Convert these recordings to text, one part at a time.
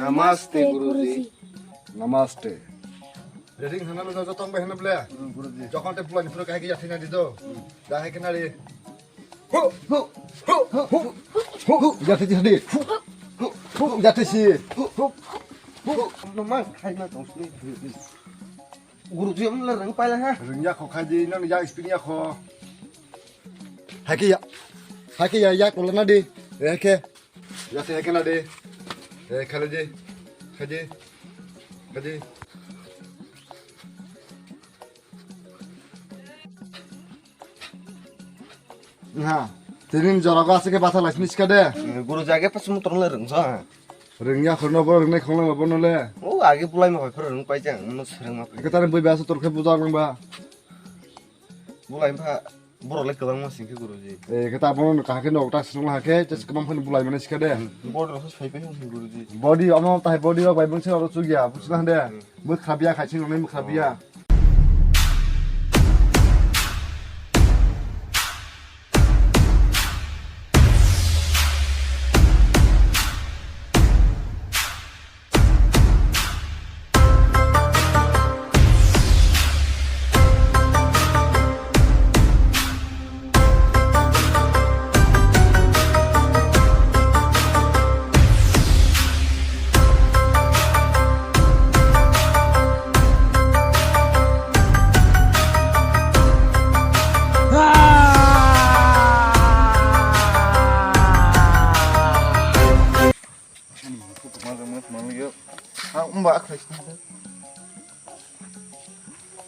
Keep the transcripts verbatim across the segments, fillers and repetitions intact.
Namaste, Guruji. Namaste. Ready, hana lo joto tong bai hana ble. Hmm, Guruji. Jokhon te pulani phuru kahai ke yathina di do. Hmm. Da hai ke nari. Hu, hu, hu, hu, hu, hu. Yathi di. Hu, hu, hu, yathi si. Hu, hu, hu. No ma khai ma tong sini. Guruji amla rang paila ha. Rang ya kho khai di, no ya speed ya kho. Hai ke ya. Hai ke ya, ya ko na di. Eh ke. Ya se hai ke na di. Eh, khai di. Khai di. Khai di. Ha, tini jora go asike basa laisini sika de. Guru jage pas mo torle rwngsa. Rwngya khorno bo rwngnai khonglai bo nole. O age bulai ma khoi phor rwng pai jang, no srwng ma phai. Ketare bui basa tor khe buja nang ba. Bulai pha, borok le kwbang ma sing khe guruji. E keta bono kahake no ta srwng ha khe, tes kwbang phani bulai mane sika de. Body rok sai pai hung guruji. Body omo tai body rok bai bung se oro chugya, buchna de. Mwkhra biya khai chini nai mwkhra biya.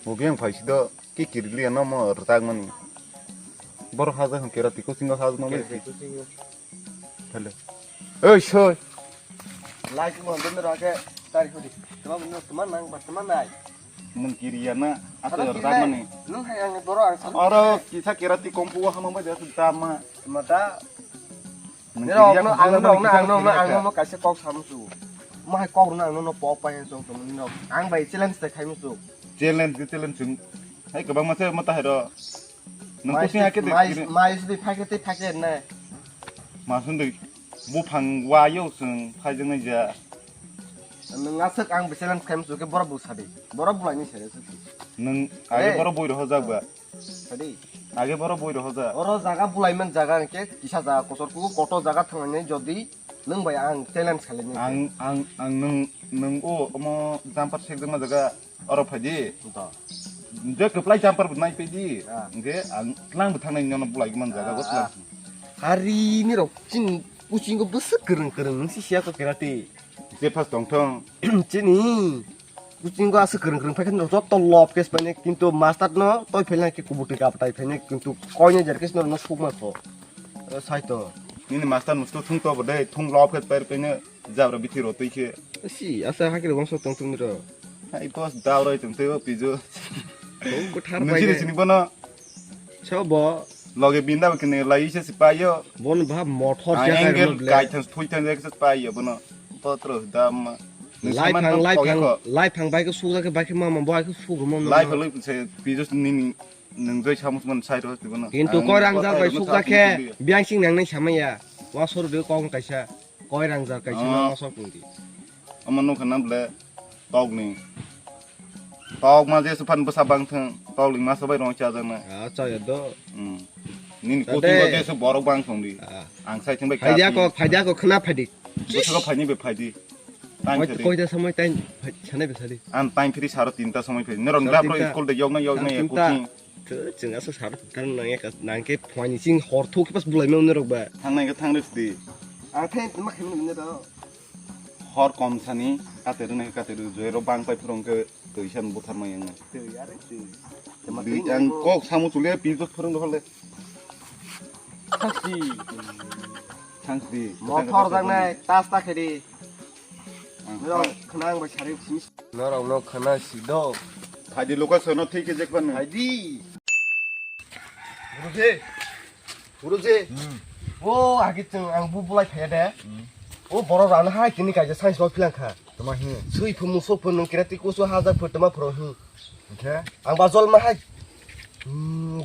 Bo biyang phai si do ki kirili ano mo rwchak mani. Borok haja hwn kera tiko singo haja mani. Hello. Oi soi. Lai ki mo dun ra ke tari hodi. Tama mo tama nang ba tama nai. Nung kiriya na ato rwchak mani. Nung hai ang boro ang sa. Oro kisa kera ti kompu wa hama ba da su tama. Mata. Nirok no ang no no ang no no ang no kaisa kok samu su. Mo hai kok no ang no no pok pai tong tong no. Ang bai challenge te khai musu. Challenge ke challenge chung. Hai kwbang ma se mata hai ro. Nung kusi hake de. Mai mai sidi phake te phake na. Ma sun de buphang wa yo sung phai jeng ja. Nung asuk ang bai challenge khai musu ke boro bu sadi. Boro bulai ni sadi. Nung ayo boro bui ro jak ba. Sadi. Age boro bui rohoja. Oro jaga bulaiman jaga hwnkhe kisa jaga kotor kugo kotor jaga thanglainai jodi nwng bai ang challenge khailai. Ang ang ang nwng nwng o omo jumper sekjakma jaga oro phaidi. To. Je kwplai jumper bo nai phaidi. Ah. Hwnkhe ang tlang bo thangnai nono bulai man jaga go tlang. Hari ni rok chini kuchingo bwswk kwrwng kwrwng nwng si siya ko kerati. Je phas tongthong. Chini. Kuchingo aswk kwrwng kwrwng phaikhe norok joto lob case painai, kintu master no toi phailna khe kubutwi kaptai phainai, kintu koine jer case norok no sukma kho. Saito. Nini master musto thung to bodai, thung lob case pair paine jabra bithi rotwi khe. Si, asa hakhe wangso tong thung niro. Hai boss daw roi tong tei o pijo. Tong ko thar pai. Nisi sini bono. Sabo. Loge binda kene lai se sipayo. Bon bha mothor. Angel kai thang thui thang se sipayo bono. Potro dam. Lai phang lai phang lai phang bai ko suk jak bai ke mama bai ko suk mo. Lai phang lai se pijo nini nung joi samus man sai ro bono. Kintu koi rang jak bai suk jak khe biang sing nang nai samaya. Wa sor de kong kaisa. Koi rang jak kaisa ma sok tong di. Ama nokha nam ble. Tokni. Tokma jesu phan bwsa bang thung, tokni masa bai rong chajaknai. Ah, chaya do. Hmm. Nini kuting ko jesu borok bang thung di. Ah. Ang sai thung bai. Phaidia ko, phaidia ko khna phaidi. Bwswk phaini be phaidi. Time phiri. Koita samoi time sanai be sadi. An time phiri saro tinta samoi phiri. Nerong da pro school de yokna yokna kuting. Chwng asa sar kan nang ya nang ke phwani ching hor thuk pas bulai me unerok ba. Thangnai ke thang ris di. Ang thai ma khim ne da. Hor kom sani kateru ne kateru joiro bang pai phurung ke tuisan buthar ma yang. Twi are twi. Di ang kok samu chule pi jot phurung dole. Thangsi. Thangsi. Mothor jang nai tas ta khedi. Norok khna ang bai sari simi. Norok no khna si do. Phaidi location no thik khe jek ban. Phaidi. Guruji. Guruji. Hmm. O agi chwng ang bu bulai phaya de. Hmm. O borok rana hai tini kaisa science no philang kha. Tama hi. Sui phu muso phu nung kira ti kusu haja phu tama phro hi. Oke. Ang ba jol ma hai. Hmm.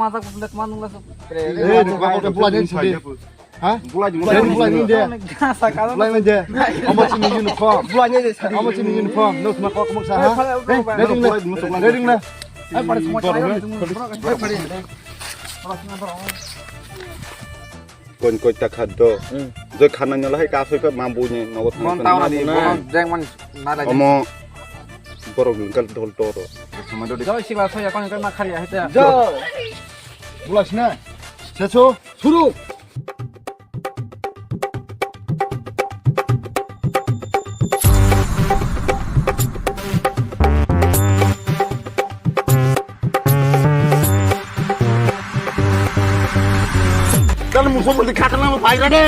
Tama jak bule tama nungla so. Eh, ni ba ko bula ni sidi. Ha? Bula ni, bula ni de. Gasa ka. Bula ni de. Amo chini uniform. Bula ni de. Amo chini uniform. No sma kok mok sa ha. Ready na. Ready na. Ai pare sma. Kon koi ta khat do. Joi khanai no lahai ka soi ka mambu ni nogo thang. Mon tauna ni, mon jeng mon na lai. Omo borok ni kal dol toro. Joi sila soi ya kon kon na khari ya hete. Joi. Bula sina. Seso suru. Dal muso boli khakna mo paira de.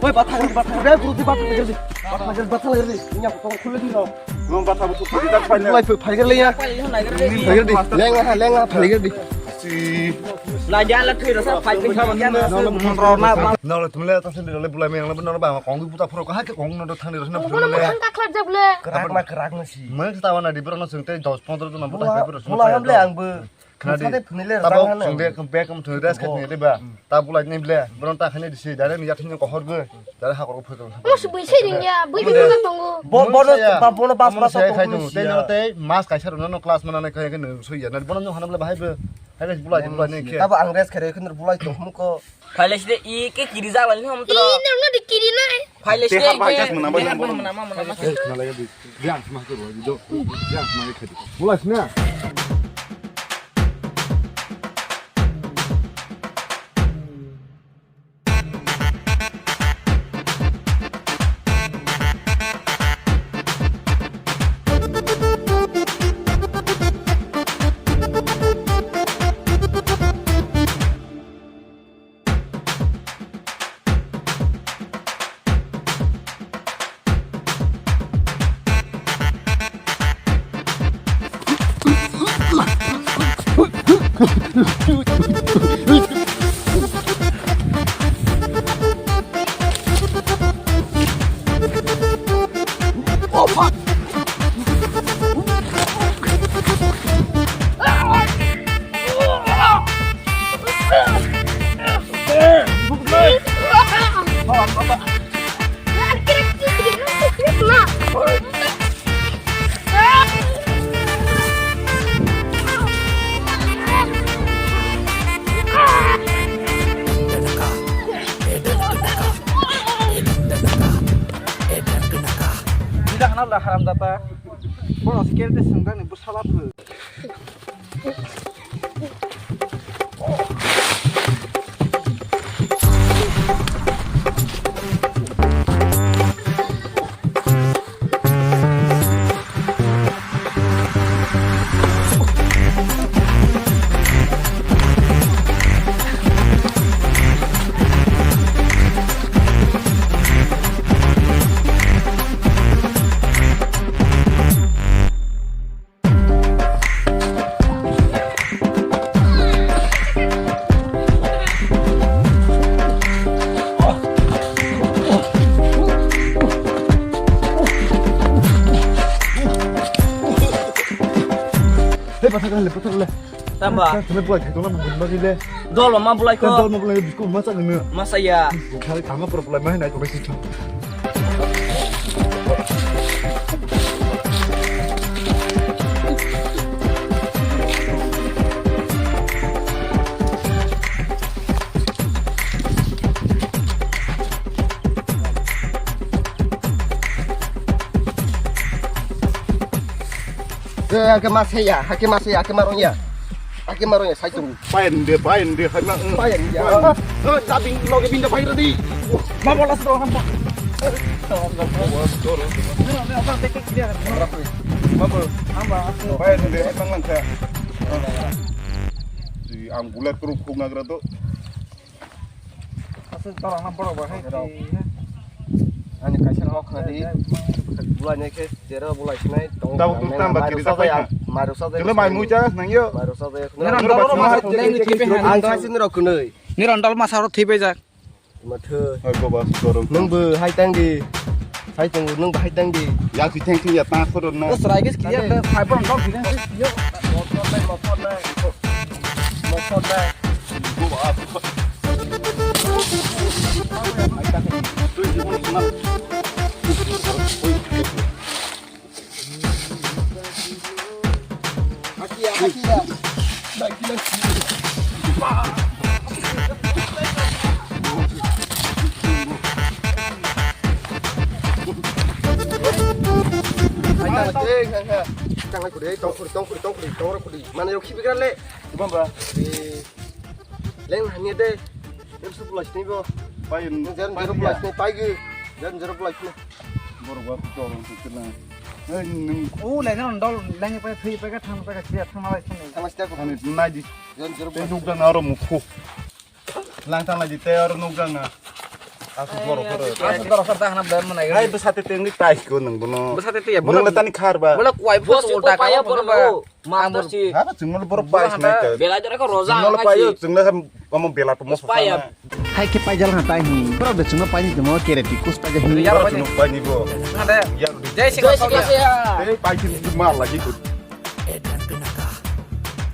Oi, batha gari, batha gari, guru di batha gari, batha gari, batha gari, inya ko khule di no. Mo batha bu tu di tak paina. Lai phai gari ya. Phai gari di. Lenga ha, lenga phai gari di. Lajala thwi rasa phai pin. Nolo tumle ta sendiri le bulai me yang le nolo ba kong buta phoro ka ha ke kong no thang ni rasa. Mo no thang ka khlap jak le. Kerak ma kerak no si. Meng ta wana di bro no sung te dos pondro jona buta phai bro. Bulai ham le ang bo. Khna di. Sade phunile tabo rang hana. Sung de bek am thung rest khat ni de ba. Ta bulai ni ble. Bro ta khani di si dare ni yathni ko hor bo. Dare ha ko phai. Mo si bui se ring ya, bui se ring tongo. Bo bo no ba bo no bas bas ko khai tongo. Te no te mas kaisa rok no class mana ne khai ke no sui ya. Na bo no hana ble bahai bo. Hai guys, bulai, bulai ni khe. Tabo ang rest khere khun bulai tong hum ko. Phaile side i ke kiri ja lai hum tro. I nang no di kiri nai. Phaile side har bai gas muna bai muna muna muna. Eh, khna lai di. Biang sma ko ro di do. Biang sma ke khadi. Bulai sna. Tidak kenal dah haram data. Bono security sengdang ni busala phu. Le pathak le, pathak le. Tamba. Kami buat itu lah mungkin bagi le. Dol ma bulai ko. Dol ma bulai biskut masa gini. Masa ya. Kali kama pura pura main aja besi. Hake mas ya, hake mas ya, hake marong ya. Hake marong ya, sai tung. Payan de, payan de, hai ma. Payan ya. Tabing loge binda payan di. Ma bolas do hampa. Payan de, hai mang langka. Ang bulat kru khung nagra do. Asal tolong na borok ba hai. Ani kaisa rok khna di. Bulai nai khe jera bulai sinai tong. Tabo tong tamba kiri da paikha. Maru sa jaya. Jelo mai muja nang yo. Maru sa jaya. Nirondol ma sa thwi bai jak. Ang kaisa ni rok kunui. Nirondol ma sa rok thwi bai jak. Mathai. Hai baba, dorong. Nung bo hai tang di. Hai tong nung bo hai tang di. Ya si tang si ya ta khoro na. Bos rai gis kiliya da fiber on dog bidan si yo. Motor nai, motor nai. Motor nai. Hakia, hakia. Tongkuri, tongkuri, tongkuri, tongkuri, tongkuri. Mana yok khibigra le. Bamba. Leng hanya de. Yang sebelas ni bo. Payen. Yang zero belas ni pagi. Yang zero belas ni. Borok ba dorong se kena. Hei, nung. O, leng nang dol, leng pa phi pa ka thang pa ka sia thang na lai thang. Thang sia ko. Ani nai di. Yang zero belas. Nuk dang aro mukhu. Lang thang lai di te aro nuk dang na. Aku borok ko. Aku borok ko dah na ber mana. Hai, besate tengli tai ko nung bono. Besate te ya, nung bono. Tani khar ba. Bola kuai bos ulta pa ya ka bono. Master si. Haba chwngno borok pai sinai ta. Belai jora ko roja. Chwngno pai yo, chwngno ham omo bela to moso. Hai khe paijal ha tai hi. Borok de chwngno paini tongmo kereti kus paijak hi. Borok chwngno paini bo. Jai Singh. Jai Singh. Ei pai khe mal lagi ko.